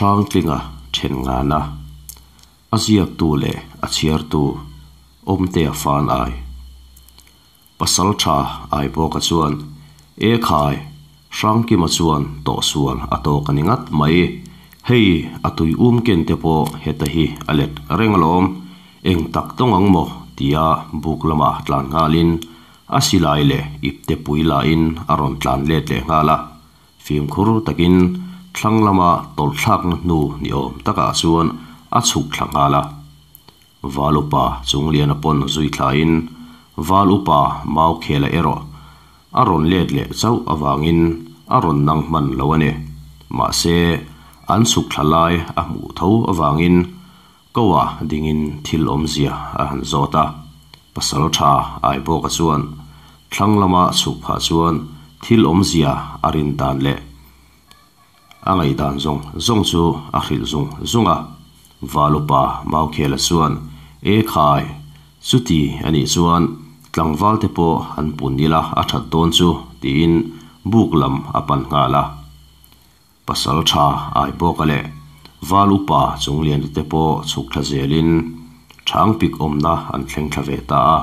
Hrangtlinga then ngana a ziaktu leh a chhiartu Awmtea fan ai. Pasal tha ai bawka chuan E khai, Hrangkima chuan tawhsual a tawk a ni ngat mai. Hei a tui um ken te pawh heta hi a let reng alawm. Eng tak tawng ang maw tia buk lamah tlan nghalin a silai leh ipte pui lahin a rawn tlan let leh nghal a. Fimkhur takin thlang lama tawlh thlakna hnu ni awm takah chuan a chhuk thla nghal a. Val upa Chungliana pawn zui thlain Val upa Maukhela erawh a rawn let leh chauh avangin a rawn nang hman lo a ni. Mahse, an chhuk thla lai a hmuh tho avangin Koa dingin thil awmzia a han zawt a. Pasal tha Aibawka chuan thlang lama chhuk phah chuan thil awmzia a rin dan leh a ngaihdan zawng zawng chu a hrilh zung zung a. Valupa Maukhela chuan, E khai, chuti a nih chuan tlangval te pawh an pun ila a that dawn chu, tiin buk lam a pan nghal a. Pasal tha Aibawka leh Val upa Chungliana te pawh chhuk thla zelin Chhang pik awmna an thleng thla ve ta a.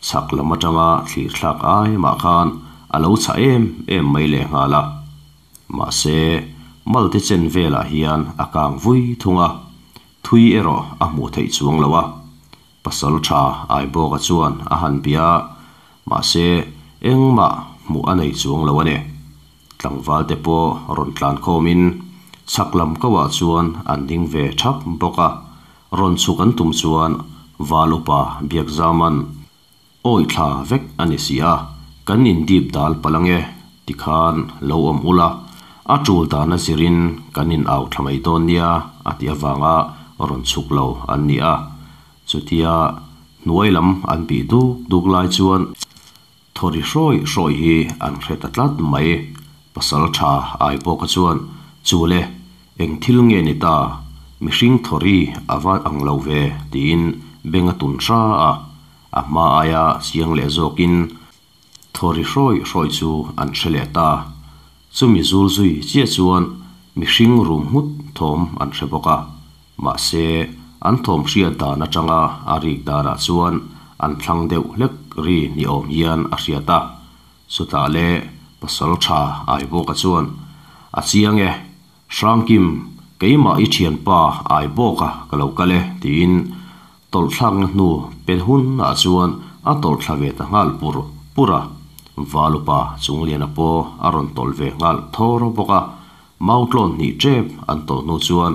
Chhak lam atanga thlir thlak ai mah khan a lo chhah em em mai leh nghal a. Mahse, Malte chen velah hian a kang vui thung a, thui erawh a hmuh theih chuang lo a. Pasal tha Aibawka chuan a han bia a, mahse engmah hmuh a nei chuang lo a ni. Tlangval te pawh rawn tlan khawmin chhak lam kauah chuan an ding ve thap bawk a, rawn chhuk an tum chuan Val upa Biakzaman awi thla vek a ni si a, kan indip dal palh ange tikhan lo awm ula, a tul dan a zirin kan in au thla mai dawn nia a tih avanga rawn chhuk lo an ni a. Chutia hnuai lam an bih duk duk lai chuan Thawri hrawi hrawi hi an hre ta tlat mai. Pasal tha ai bawka chuan, Chule, eng thil nge ni ta? Mihring thawri a va ang lo ve, tiin beng a tun hra a. A hma aia chiang leh zawkin thawri hrawi hrawi chu an hre leh ta. Chumi zul zui chiah chuan mihring rum nghut thawm an hre bawk a. Mahse, an thawm hriat dan atanga a rik danah chuan an thlang deuh hlek ri ni awm hian a hriat a. Chutah le pasal tha Aibawka chuan, A chiang e, Hrangkim, keimah i thianpa Aibawka ka lo kal e, tiin tawlhthlakna hnu pe hunah chuan a tawlhthla ve ta nghal pur pur a. Valupa Chungliana pawh a rawn tawlh ve nghal thawr bawk a. Mau tlawn hnih tep an tawlh hnu chuan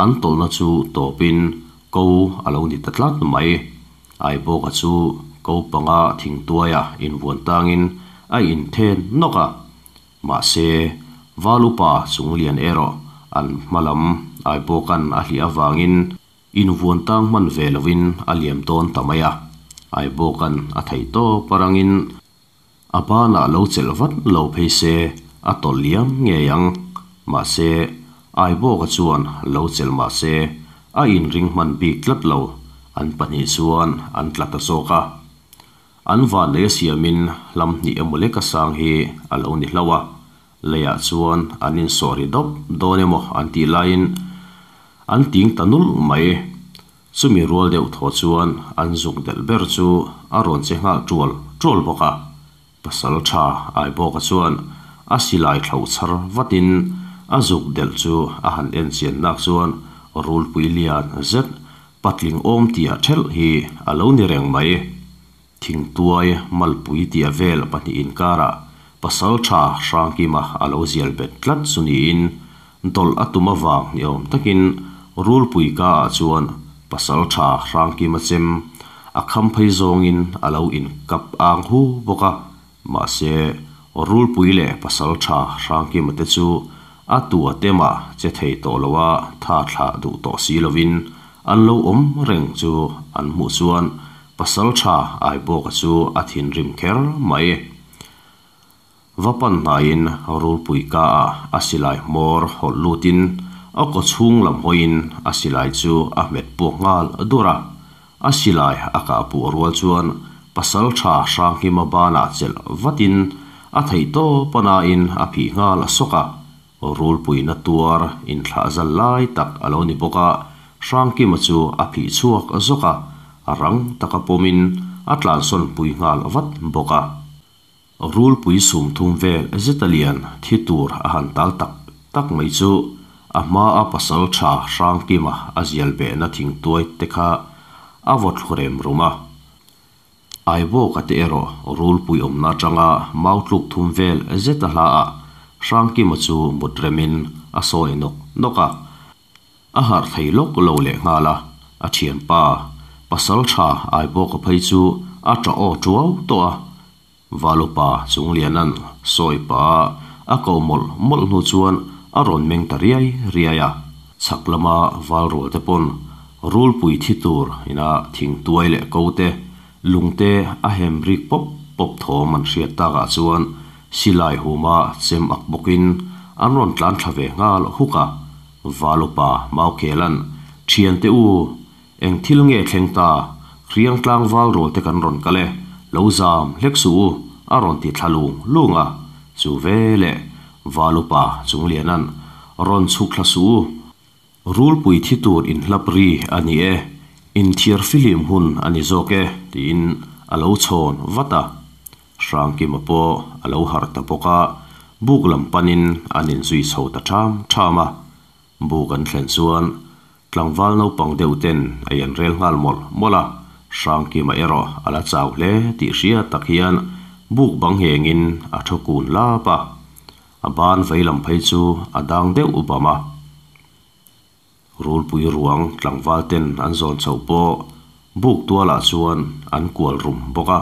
an tawlhna chu tawpin ko a lo ni ta tlat mai. Aibawka chu ko panga thingtuaia invuan tangin a inthen nawk a. Mahse, Val upa Chunglian erawh an hma lam Aibawka'n a hliah avangin invuan tang hman ve lovin a liam dawn ta mai a. Aibawka'n a thei tawp arangin A banah lo chelh vat lo phei se a tawlh liam ngei ang. Mahse, Aibawka chuan lo chelh mah se a inring hman bik tlat lo, an pahnih chuan an tla ta zawk a. An vanlei a siamin hlam hnih emaw leka sang hi a lo ni hlauh a, leiah chuan an insawh ri dawp dawn emaw an tih laiin an ting ta nulh mai. Chumi rual deuh thaw chuan an zuk delh ber chu a rawn che nghal tual tual bawk a. Pasal tha Aibawka chuan a silai thlo chhar vatin a zuk delh chu a han en chian nak chuan rulpui lian zet patling awm tia thelh hi a lo ni reng mai. Thingtuai malpui tia vel pahnih inkarah pasal tha Hrangkima a lo zial bet tlat chu niin dawlh a tum avang ni awm takin rulpui ka ah chuan pasal tha Hrangkima chem a kham phei zawngin a lo inkap ang hu bawk a, mahse rulpui leh pasal tha Hrangkima te chu a tu a temah che thei tawh lo a tha thlah duh tawh si lovin an lo awm reng chu an hmuh chuan Pasalṭha Aibawka chu a thinrim kher mai. Va pan hnaiin rulpui ka ah a silai hmawr hawlh lutin a kaw chhung lam hawiin a silai chu a hmet puak nghal dur a. A silai a kah puh rual chuan Pasalṭha Hrangkima banah chelh vatin a theihtawp a nain a phih nghal a sawk a. Rulpui na tuar inthlah zal lai tak a lo ni bawk a, Hrangkima chu a phih chhuak zawk a, a rang taka pawmin a tlansawn pui nghal vat bawk a. Rulpui sumthum vel zeta lian thi tur a han tal tak tak mai chu a hma a pasal tha Hrangkima a zial behna thingtuai te kha a vaw thlu rem rum a. Aibawka te erawh rulpui awmna atanga mau tluk thum vel zeta hlaah Hrangkima chu mut remin a sawi nawk nawk a. A harh thei lawk lo leh nghal a, a thianpa pasal tha Aibawka phei chu a tah aw tuau tawh a. Valupa Chunglianan sawi pah a ko mawlh mawlh hnu chuan a rawn meng ta riai riai a. Chhak lama val rual te pawn rulpui thi tur ina thingtuai leh ko te, lung te a hem rik pawp pawp thawm an hriat takah chuan silai huma chem ak bawkin an rawn tlan thla ve nghal huk a. Valupa Maukhelan, Thiante u, Eng thil nge thleng ta? Hriang tlangval rual te kan rawn kal e, lo zam hlek suh u, a rawn ti thla lung lung a. Chu veleh Valupa Chunglianan, Rawn chhuk thla suh u. Rulpui thi tur inhlap ri a ni e, inthiar fihlim hun a ni zawk e, tiin a lo chhawn vat a. Hrangkima pawh a lo harh ta bawk a, buk lam panin an inzui chho ta ṭham ṭham a. Buk an thlen chuan tlangval naupang deuh ten a in rel nghal mawlh mawlh a, Hrangkima erawh a la chau hle tih hriat tak hian buk bang nghengin a thu kun lap a, a ban vei lam phei chu a dang deuh bam a. Rulpui ruang tlangval ten an zawn chhoh pawh buk tualah chuan an kual rum bawk a,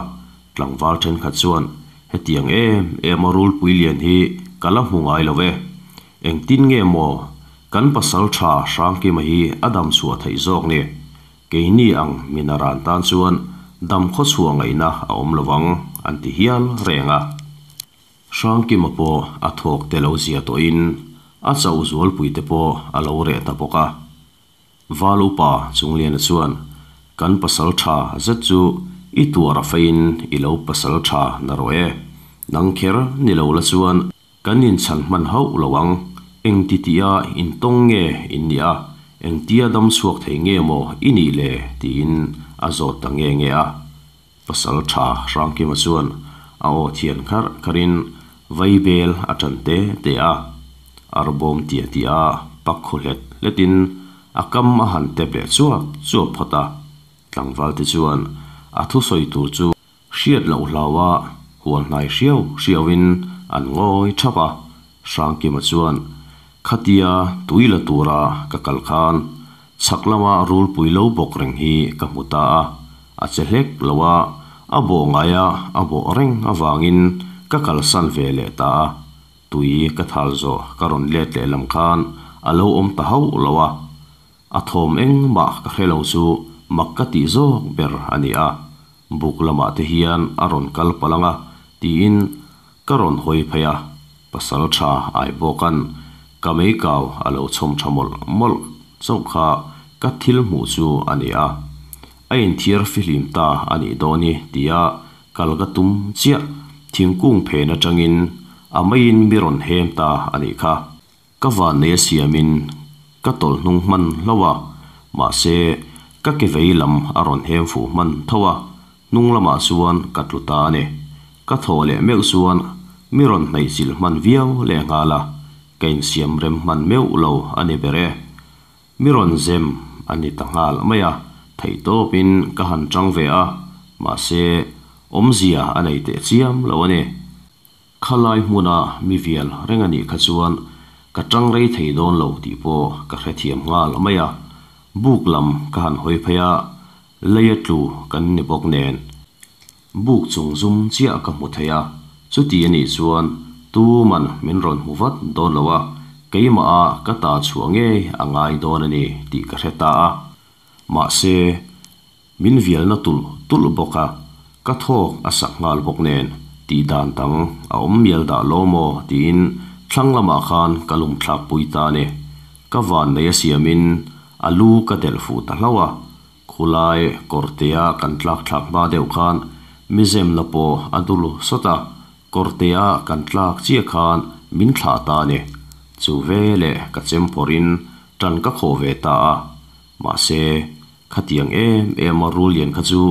tlangval thenkhat chuan hetiang em em a rulpui lian hi ka la hmu ngai lo e, Engtin nge maw kan pasal tha Hrangkima hi a dam chhuah theih zawk ni? Keini ang min a ran tan chuan dam khaw chhuah ngaihna a awm lo ang, an ti hial reng a. Hrangkima pawh a thawk te lo zia tawhin a chauh zualpui te pawh a lo reh ta bawk a. Val upa Chungliana chuan, Kan pasal tha zet chu i tuar a feiin i lo pasal tha na rawh e. Nang kher ni lo la chuan Kan inchhan hman hauh lo ang, eng ti tia intawng nge in nih a, eng tia dam chhuak thei nge maw i nih le? tiin a zawt ta nge nge a. Pasal tha Hrangkima chuan a aw thian kharh kharhin vaibel a tan te te a, arbawm tia tia pak khu hlet hletin a kam a han tep leh chuap chuap phawt a. Tlangval te chuan a thusawi tur chu Hriat loh hlaua hual hnai hriau hriauin an ngawi thap a, Hrangkima chuan, Khatia tui la tura ka kal khan chhak lama rulpui lo bawk reng hi ka hmu ta a, a che hlek lo a, a bawh ngaia a bawh reng avangin ka kalsan ve leh ta a, tui ka thal zawh ka rawn let leh lam khan a lo awm ta hauh lo a. A thawm engmah ka hre lo chu mak ka tih zawk ber a ni a, buk lamah te hian a rawn kal palh ang a tiin ka rawn hawi phei a, pasal tha Aibawka'n ka meikau a lo chhawm tha mawlh mawlh chauh kha ka thil hmuh chu a ni a, a inthiar fihlim ta a nih dawn hi tia kal ka tum chiah, thingkung phen atangin a meiin mi rawn hem ta a nih kha. Ka vannei a siamin ka tawlh hnung hman hlauh a, mahse ka ke vei lam a rawn hem fuh hman tho a, hnung lamah chuan ka tlu ta a ni. Ka thaw leh meuh chuan mi rawn hnaih chilh hman viau leh nghal a, ka insiam rem hman meuh lo a ni ber e. Mi rawn zem a ni ta nghal mai a, theihtawpin ka han tang ve a, mahse awmzia a nei teh chiam lo a ni. Khalai hmuna mi vial reng a nih kha chuan ka tang rei thei dawn lo tih pawh ka hrethiam nghal mai a, buk lam ka han hawi phei a, leia tlu kan ni bawk nen buk chung zum chiah ka hmu thei a, chuti a nih chuan tuman min rawn hmu vat dawn lo a, keimah a ka ta chhuah ngei a ngai dawn a ni tih ka hre ta a, mahse. Min vialna tulh tulh bawk a, ka thawk a sak nghal bawk nen tih dan dang a awm mial dah lo maw tiin thlang lamah khan ka lum thlak pui ta a ni. Ka van nei a siamin a lu ka delh fuh ta hlauh a, khulai kawrtea kan tlak thlak hma deuh khan mizemna pawh a dul sawt a, kawrtea kan tlak chiah khan min thlah ta a ni. Chu veleh ka chem phawrhin ṭan ka khawh ve ta a, mahse, khatiang em em a rul lian kha chu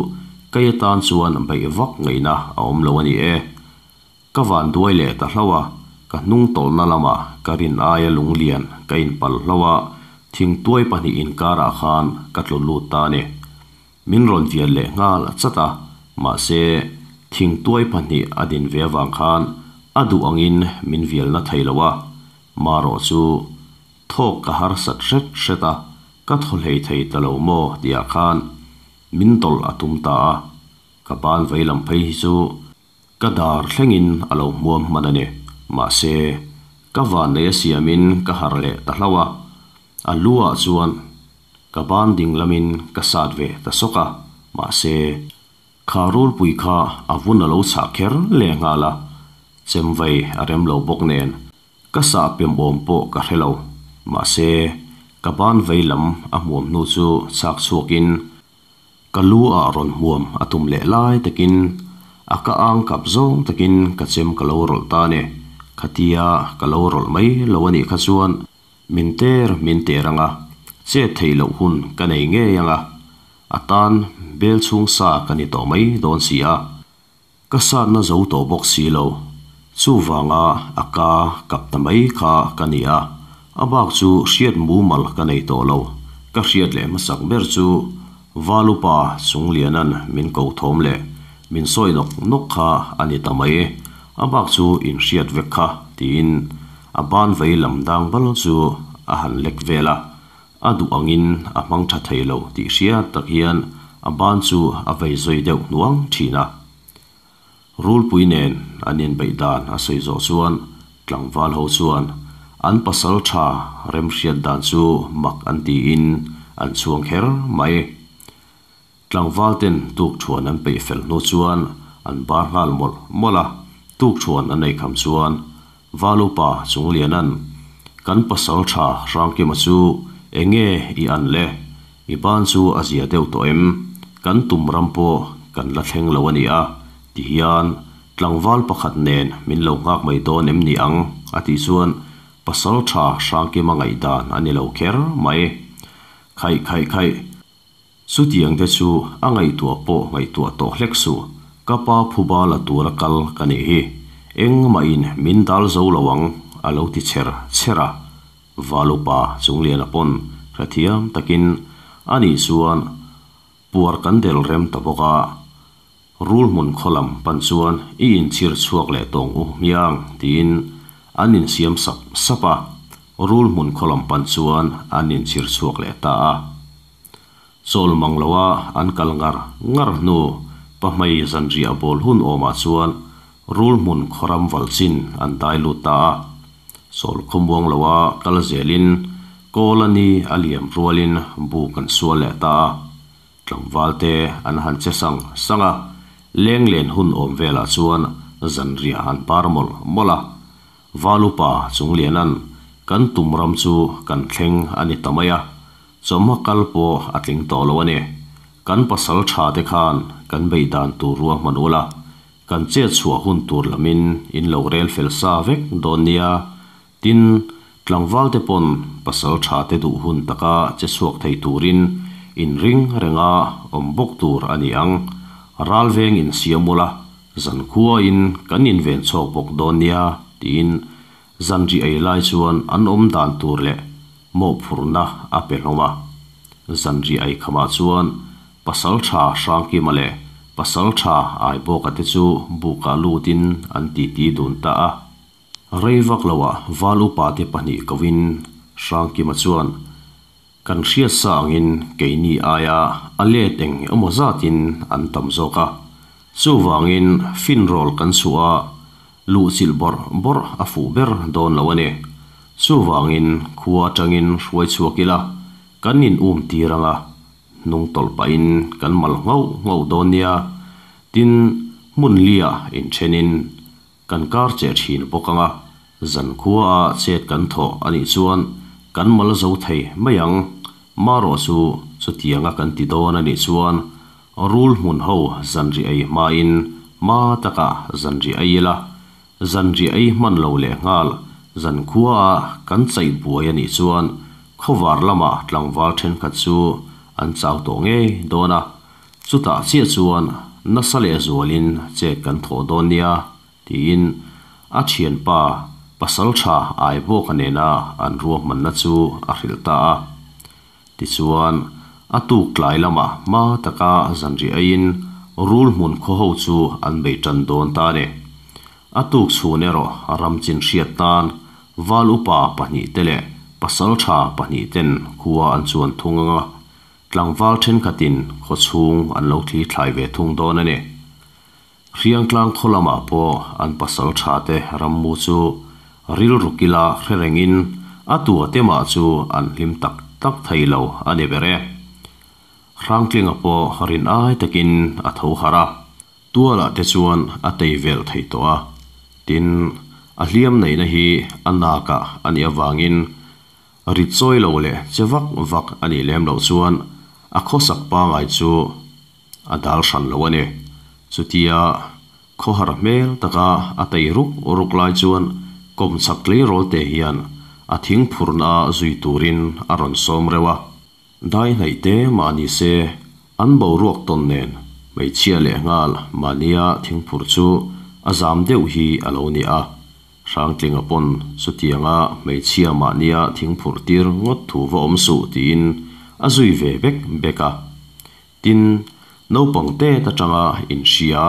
kei atan chuan beih vak ngaihna a awm lo a ni e. Ka van duai leh ta hlauh a, ka hnung tawlhna lamah ka rin aia lunglian ka inpal hlauh a, thingtuai pahnih inkarah khan ka tlu lut ta a ni. Min rawn vial leh nghal chat a, mahse, thingtuai pahnih a din ve avang khan a duh angin min vialna thei lo a, marawh chu thawk ka harsat hret hret a, ka thaw hlei thei ta lo maw tihah khan min tawlh a tum ta a, ka ban veilam phei hi chu ka dar thlengin a lo hmuam hman a ni, mahse, ka vannei a siamin ka harh leh ta hlauh a, a lu ah chuan ka ban ding lamin ka sat ve ta sawk a, mahse, kha rulpui kha a vun a lo chhah kher leh nghal a, chemvei a rem lo bawk nen ka sah pem awm pawh ka hre lo, mahse, ka ban vei lam a hmuam hnu chu chhak chhuakin ka lu ah rawn hmuam a tum leh lai takin a ka ang kap zawng takin ka chem ka lo rawlh ta a ni, khatia ka lo rawlh mai lo a nih kha chuan Min ter min ter anga, chet theih loh hun ka nei ngei anga, a tan bel chhung sa ka ni tawh mai dawn si a, ka satna zo tawh bawk si lo. Chuvanga a ka kap ta mai kha ka ni a, a bak chu hriat mumal ka nei tawh lo. Ka hriat leh hmasak ber chu Valupa Chungliana'n min ko thawm leh min sawi nawk nawk kha a ni ta mai, a bak chu inhriat vek kha tiin A ban vei lam dang bal chu a han lek vel a, a duh angin a hmang tha thei lo tih hriat tak hian a ban chu a vei zui deuh hnuang thin a. Rulpui nen an inbeih dan a sawi zawh chuan tlangval ho chuan an pasal tha remhriat dan chu mak an tiin an chhuang kher mai. Tlangval ten tukthuan an peih fel hnu chuan an bar nghal mawlh mawlh a, tukthuan an ei kham chuan Valupa Chungliana'n kan pasal tha Hrangkima chu enge i an le? I ban chu a zia deuh tawh em? Kan tum ram pawh kan la thleng lo a ni a, ti hian tlangval pakhat nen min lo nghak mai dawn em ni ang? a tih chuan pasal tha Hrangkima ngaihdan a ni lo kher mai. Khaih khaih khaih. Chutiang te chu a ngaihtuah pawh ngaihtuah tawh hlek suh, ka pa phuba la tura kal ka nih hi, engmahin min dal zo lo ang a lo ti chher chher a. Valupa Chungliana pawn hrethiam takin a nih chuan puar kan del rem ta bawk a, rul hmun khaw lam pan chuan i inchhir chhuak leh tawng u hmiang tiin an insiam sap sap a, rul hmun khaw lam pan chuan an inchhir chhuak leh ta a. Chawl mang loa an kal ngar ngar hnu pahmei zanriah bawl hun awmah chuan rul hmun khawram valh chin an dai lut ta a. Chawl khawmuang loa kal zelin kawl a ni a liam rualin buk an sual leh ta a. Tlangval te an han che sang sang a, leng len hun awm velah chuan zanriah an par mawlh mawlh a. Valupa Chungliana'n kan tum ram chu kan thleng a ni ta mai a. Chawhma kal pawh a tling tawh lo a ni. Kan pasal tha te khan kan beih dan tur ruahman ula, kan chet chhuah hun tur lamin in lo rel fel sa vek dawn nia. Tin, tlangval te pawn pasal tha te duh hun taka che chhuak thei turin in ring renga awm bawk tur a ni ang. Ral veng in siam ula, zankhuain kan inven chhawk bawk dawn nia, tiin Zanri ei lai chuan an awm dan tur leh mawhphurhna a pe hlawm a. Zanri ei khamah chuan Pasaltha Hrangkima leh Pasaltha Aibawka te chu bukah lutin an titi dun ta a. Rei vak loah Val upa te pahnih koin Hrangkima chuan, Kan hriat sa angin keini aia a let eng emaw zatin an tam zawk a. Chuvangin finrawl kan chhuah a, luhchilh bawrh bawrh a fuh ber dawn lo a ni. Chuvangin khua atangin hruai chhuak ila, kan in um tir anga, hnung tawlh pahin kan mal nghauh nghauh dawn nia. Tin, hmun lia inthenin Kan kar che thin bawk anga, zankhua a chet kan thawh a nih chuan kan mal zo thei mai ang. Marawh chu chutianga kan ti dawn a nih chuan rul hmun ho zanri ei hmain hma takah zanri ei ila, zanri ei hman lo leh nghal Zankhua a kan chaih buai a nih chuan khawvar lama tlangval thenkhat chu an chau tawh ngei dawn a, chutah chiah chuan nasa lehzualin chet kan thawh dawn nia tiin a thianpa Pasaltha Aibawka nena an ruahmanna chu a hrilh ta a. Tichuan, a tuk tlai lamah hma taka zanriah aiin rul hmun khaw ho chu an bei tan dawn ta a ni. A tuk chhun erawh ram chin hriat tan Val upa pahnihte leh pasaltha pahnihten khua an chuan thung ang a, tlangval thenkhatin khaw chhung an lo thli thlai ve thung dawn a ni. Hriangtlang khaw lamah pawh an pasaltha te rammu chu rilru kila hre rengin a tua te mah chu an hlim tak tak thei lo a ni ber e. Hrangtlinga pawh rin ai takin a tho harh a. Tualah te chuan a tei vel thei tawh a, tin, a hliam neihna hi a nakah a nih avangin rit chawi lo leh che vak vak a nih lem loh chuan a khawsak pangai chu a dal hran lo a ni. Chutia khawhar hmel taka a tei ruk ruk lai chuan kawmchhak tleirawl te hian a thing phurna zui turin a rawn sawm reuh a. Dai hnaih te mah ni se, an boruak tawn nen hmeichhia leh nghal mahnia thingphur chu a zam deuh hi a lo ni a. Hrangtlinga pawn chutianga hmeichhia mahnia thingphurh tir ngawt thu va awm suh tiin a zui ve bek bek a. Tin, naupang tet atanga inhria,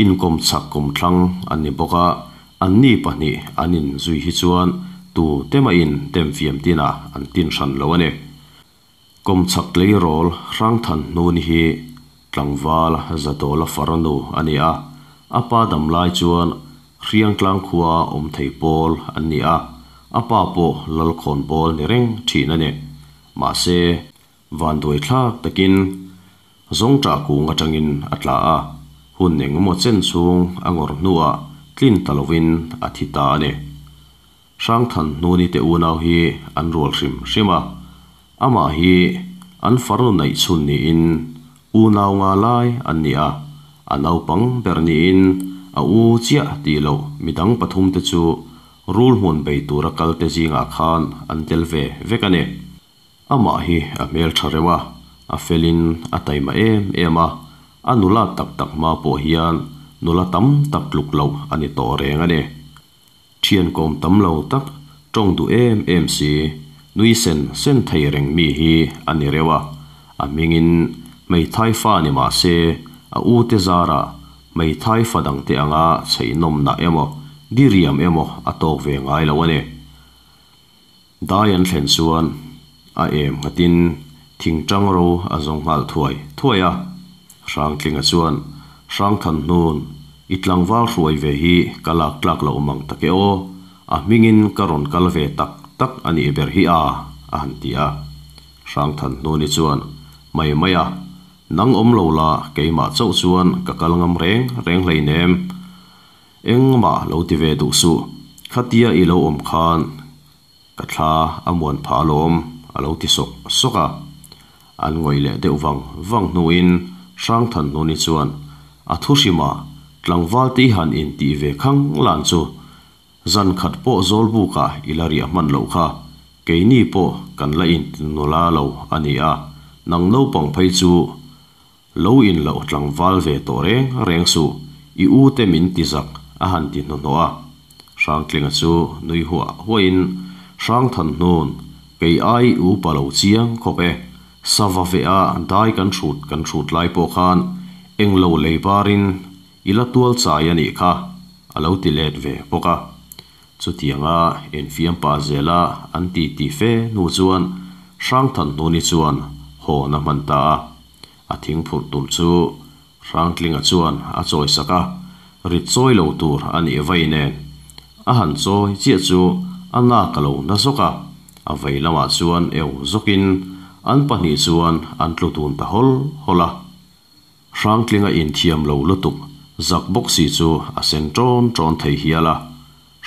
inkawm chak kawmthlang an ni bawk a, anni pahnih an inzui hi chuan tu te mahin demfiam tinah an tin hran lo a ni. Kawmchhak tleirawl Hrangthan Hnuni hi tlangval Zadawla farnu a ni a, a pa dam lai chuan Hriangtlang khua awm thei pawl an ni a, a pa pawh Lalkhawn pawl ni reng thin a ni. Mahse, vanduai thlak takin Zawngṭah kung aṭangin a tla a, hun engemaw chen chhung a ngawr hnuah tlin ta lovin a thi ta a ni. Hrangthan Hnuni te unau hi an rual hrim hrim a, amah hi an farnu neih chhun niin unau nga lai an ni a, a naupang ber niin a u chiah tih loh midang pathum te chu rul hmun bei tura kal te zingah khan an tel ve vek a ni. Amah hi a hmeltha reuh a, a felin a taima em em a, a nula tak tak hma pawh hian nula tam tak tluk loh a ni tawh reng a ni. Thian kawm tam lo tak, tawng duh em em si, nui sen sen thei reng mi hi a ni reuh a, a hmingin hmeithai fa ni mah se, a ute zarah hmeithai fa dangte anga chheihnawmna emaw, diriam emaw a tawk ve ngai lo a ni. Dai an thlen chuan a em nghatin thingtang ro a zawng nghal thuai thuai a. Hrangtlinga chuan, Hrangthanhnun, i tlangval hruai ve hi ka lak tlak loh mang tak e aw, a hmingin ka rawn kal ve tak tak a nih ber hi a, a han ti a. Hrangthanhnuni chuan, Mai mai a, nang awm lo la keimah chauh chuan ka kal ngam reng reng hleinem. Engmah lo ti ve duh suh, khatia i lo awm khan ka thla a muan phah alawm, a lo ti sawk sawk a. An ngawih leh deuh vang vang hnuin Hrangthanhnuni chuan a thu hrimah tlangval te i han intih ve khang lan chu zan khat pawh Zawlbukah i la riah hman loh kha, keini pawh kan la intinula lo a ni a, nang naupang phei chu Lo in loh tlangval ve tawh reng reng suh, i u te min ti zak a han ti hnuhnawh a. Hrangtlinga chu nui huah huahin, Hrangthanhnun, kei ai u pa lo chiang khawp e, sava veh a dai kan hrut kan hrut lai pawh khan englo lei barin i la tual chai a nih kha, a lo ti let ve bawk a. Chutianga infiam pah zela an ti ti fe hnu chuan Hrangthanhnuni chuan hawn a hman ta a. A thing phurh tur chu Hrangtlinga chuan a chawi sak a, rit chawi lo tur a nih vai nen. A han chawi chiah chu a nak a lo na zawk a, a vei lamah chuan eu zawkin an pahnih chuan an tlu dun ta hawl hawl a. Hrangtlinga inthiam lo lutuk zak bawk si chu a sen ṭawn ṭawn thei hial a.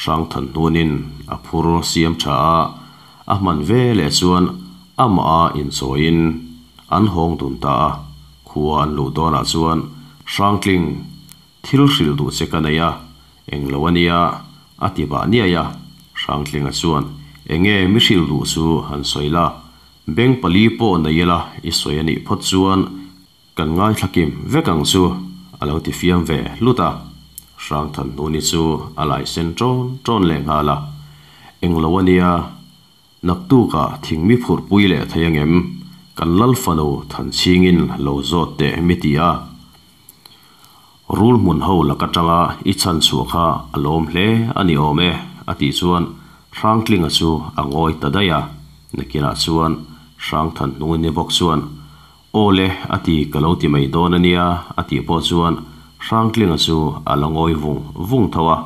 Hrangthanhnunin a phur siam tha a, a hman ve leh chuan amah a inchawiin an hawng dun ta a. Khua an luh dawnah chuan Hrangtling, thil hrilh duh che ka nei a, englo a nia, a ti bah niai a. Hrangtlinga chuan, Enge mi hrilh duh chu han sawi la, beng pali pawh nei ila i sawi a nih phawt chuan kan ngaithla kim vek ang chu, a lo ti fiam ve hlut a. Hrangthanhnuni chu a lai sen ṭawn ṭawn leh nghal a, Englo a nia, Naktukah thing mi phurhpui leh thei angem? Kan lal fanu Thanchhingin lo zawt teh mi ti a. Rul hmun ho lak atanga i chhan chhuah kha a lawm hle a ni awm e, a tih chuan Hrangtlinga chu a ngawi ta daih a. Nakinah chuan Hrangthanhnungin ni bawk chuan, Aw le, a ti ka lo ti mai dawn a nia, a tih pawh chuan Hrangtlinga chu a la ngawi vung vung tho a.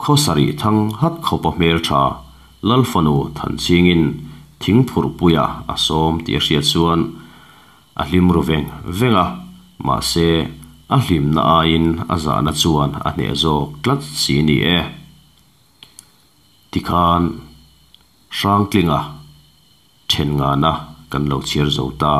Khaw sarih thang hat khawpa hmel tha Lal fanu Thanchhingin thing phurhpuia a sawm tih a hriat chuan a hlim ru veng veng a, mahse a hlimna aiin a zahna chuan a hneh zawk tlat si ni e. Tikhan Hrangtlinga then ngana kan lo chhiar zo ta